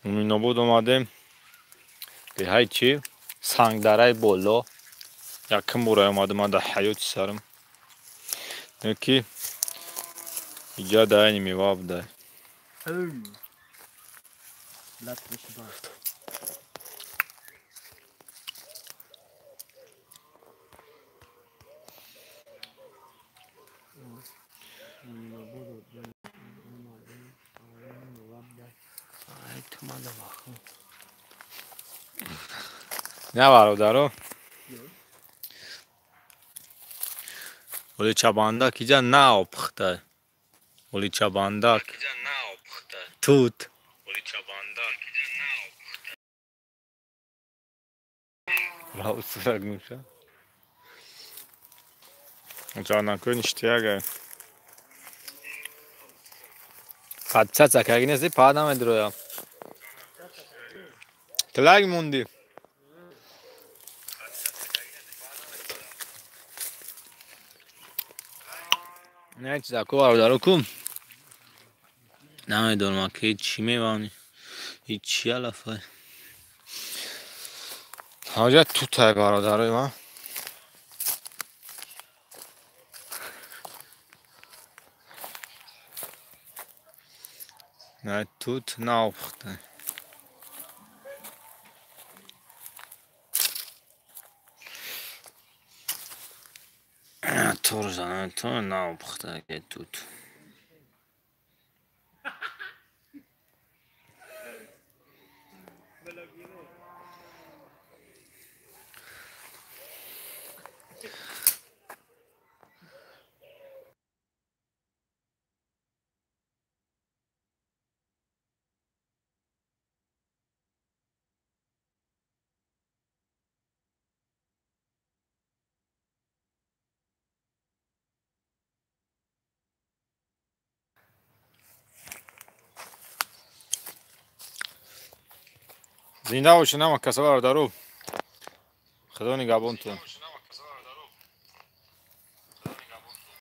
Муминобод омадем. Деҳаи чӣ? Сангдараи боло. Якум бора омадам ман дар ҳаёти сарам. Ки иҷа даайни мева будай. Не бародаро. Оли чабандак иҷа нав пухта. Оли чабандак. Тут. Раусурак муша. Ҷанакои ништияга. Подписаться карги нести, па намедроя. Тилак монди. Не чиза ку бародаро ку. Намедонам ки чӣ мевани. И чӣ алафай. Ҳоҷа тутай бародарои ман. Не тут нав пухта. Турзана то нав пухта тут. Зинда бошед ҳама каса бародару. Худо нигаҳбонтон.